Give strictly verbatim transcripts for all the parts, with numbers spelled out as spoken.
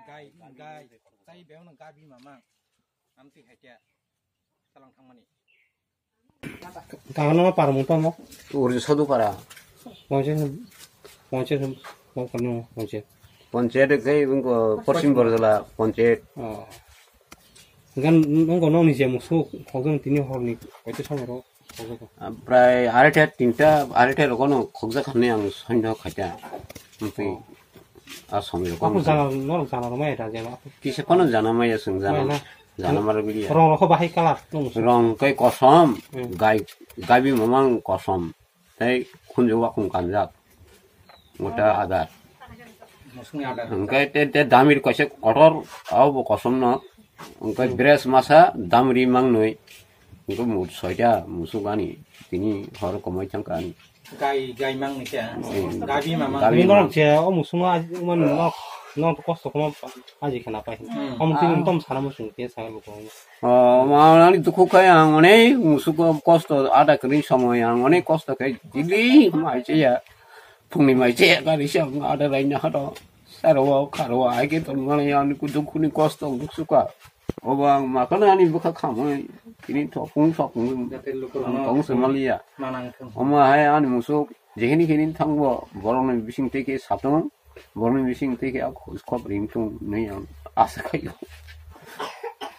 Gai, gai, tai beo no gabi mamang. Amtwi hai khe talang thangmani. Kahana ma para mungtamo? Urju Sodu para. Ponche, ponche, ponche, ponche. Ponche de kai bungko Porsim Borjala ponche. Oh. Gan nungko nongni je musu khogong tini horni koite samaro khogong. Prai aretha tinta aretha rokono khogja khanni ang soino khaita. Amtwi. Oh. A somoi rok Aku jana, norok jana rwmai da jeba. Kisa phano jana maya sung jana. Maya na. Jana mara bidiya. Rong rok bahai kalar nung. Rong kai kosom, Hmm. gai, gabi mamang kosom. Tai khunju wakung kanjak. Ngota adar. Musungni adar. Hingkai te, te damir kaisa kotor, au bo kosom no. Hingkai Hmm. dress masa damri mangnoi. Hingkai mut soita musuk ani. Tini hor komoi thangka ani. Gai, gai mang ni kya? Hmm. Gabi ma mang. Gabi Ini ma. Norok je o musumo aji mani nok nok kosto koma aji khana pai. Hmm. Om tini Ah. tom sana musung ke sa lu ko. Oh, ma ani dukhu khai ang onek musuk kosto ada kri somoy ang onek kosto khai dili mai che ya. Phungni mai che ya gari se ang ada rai na hado. Saro kharo ai ke ton mani ani ku dukhu ni kosto duk suka. Obo ang makano ani bwkha khamwi tini thopung thopung Jate lukurokno tong se maliya. Manang thung. Omo hai ani musuk jehini hini thangbo borokni bising teke satung borokni bising teke khop ring thung nei ang asa khayo.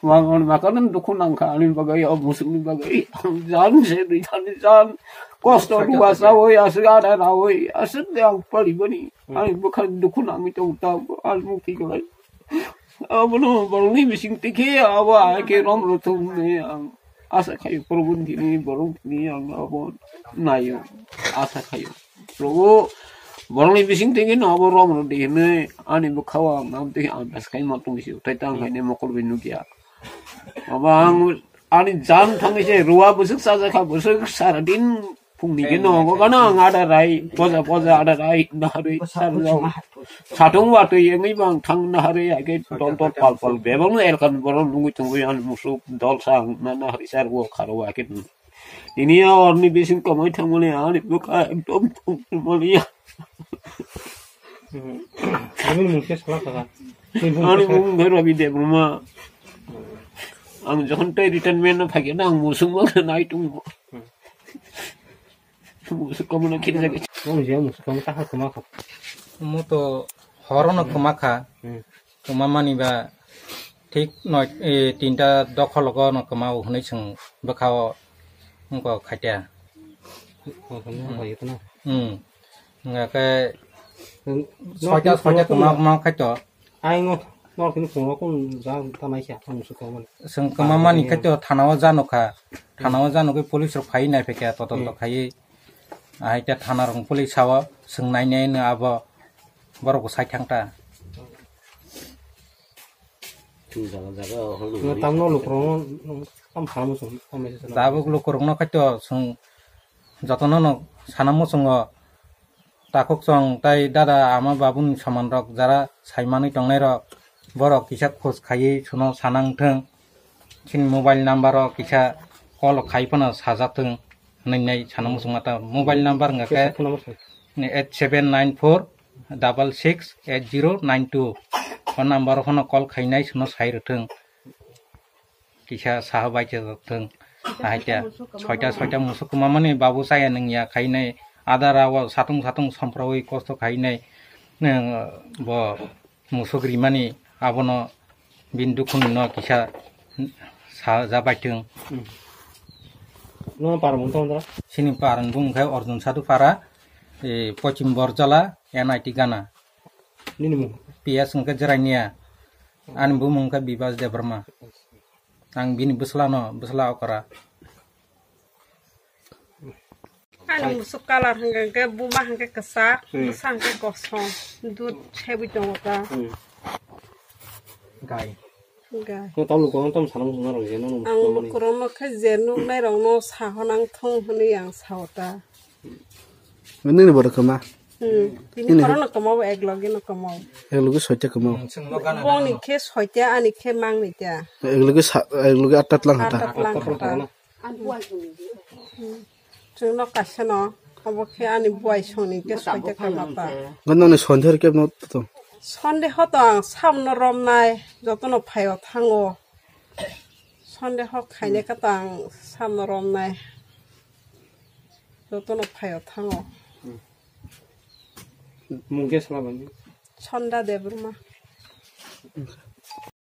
Mang on makano dukhu nangkha ani bagwi o musukni bagwi ang jan se ri jan jan kosto ruwa sawi asuk ada rawi asuk de ang pali bani ani bwkha dukhu nangwi tong ta ani mukti kwlai. Abono borokni bising tikhe abo hai khe rom rwthwng hwnwi ang asa khaio, Probhu ni thani borok ni thani ang abo naio, asa khaio. Probhu borokni bising tikhe no abo rom rwdi hwnwi ani bwkhao ang abo tei ang bwskai ma tongwi se, tei tang hai ne mokol bai nukya. Abo ang ani jan thangwi se ruwa bwswk chajakha, bwswk sara din Phungni ke no go gana ang ada rai, poja poja ada rai, naharwi sarjao. Satung watwi engwi bang thang naharwi age ton ton pal pal bebang no elkan borok nungwi tongwi ani musuk dol sang na naharwi sarwo kharo age. Ini ya orni bising komoi thangmani ani bwkha ekdom thangmani ya. Ani mung khe sala kha. Ani mung khe Rabi Debbarma. Ang jokhon tei retirement no phai khe na ang musuk ma nai tongo. Musukomo no kiri jagwi. Omo je musukomo ta ha kwma kha. Omo to horo no kwma kha. Hmm. Kwma mani ba thik noi, eh, tinta dokhologo no kwma o hwnwi chwng bwkha o wngkha khatia. Oh, kwma o hai khna. Hmm. Wngkha khe Hmm. Soita, soita kwma, kwma khai to. Ai ngo, nor kini phungo kun ja ta mai kha, ang musukomo. Chwng kwma mani khe to thana o jano kha. Thana o jano khe police rok phai nai phaikha todonto Hmm. khaiwi. Ahai khe thana rok police sao chwng nai nai no abo borok bo sai thang ta. Thung jaga jaga hol Ngo nungwi. Tamno lukurok no tam sana muchung, tam mese sana. Tabuk lukurok no khe to chwng jotono no sana muchungo. Takhuk chwng tei dada ama babuni soman rok jara sai manwi tongnai rok borok kisa khoj khaiwi suno sana wngthwng. Chini mobile number o kisa call khai phano sajak thwng hwnwi nai sana muchungma ta mobile number wngkha khe eight seven nine four double six eight zero nine two. O number o phano call khainai suno sai rwthwng. Kisa saha bai khe thwng. Ahai khe soita, soita musuk kwma mani babu chaya nungya khainai. Adara o satung satung somprawi kosto khainai. Nang bo musuk rimani abono bin dukhuni no kisa sa ja bai thwng. Hmm. No parmung tong dra? Sini parmung khai Arjun Sadhu para, eh, Pochim Borjala, N I T Gana. Nini mung? P S wngkha Jerania. Ani bumung wngkha Bibas Debbarma. Ang bini bwsla no, bwsla okra. Ani musuk colour hwnkha hwnkhe buma hwnkhe kwchak, hmm, bwsa hwnkhe kosom, dud sebwi tongo ta. Hmm. Gai. Gai. Nung tamo lukurok tamo sana muchung narok je, nung ang muchung mani. Lukurokno khe je nuknairokno sahonang thung hwnwi ang sao ta. Nini borok kwma? Hmm. Tini nini borokno kwmao, ek loge no kwmao. Ek loge soita kwmao. Bongni khe soita, ani khe mangni ta. Ek loge sa-, ek loge atta tlang hata. Atta tlang hata. Hmm. Chwngno kaisa no. Obo khe ani buai songni khe soita kha mata. Gandang ni sonde khe no to. Sonde ho to ang samno romnai, jotono phaio thango. Sonde ho khaine kha to ang samno romnai. Jotono phaio thango. Mung khe sala bani. Sonda Debbarma.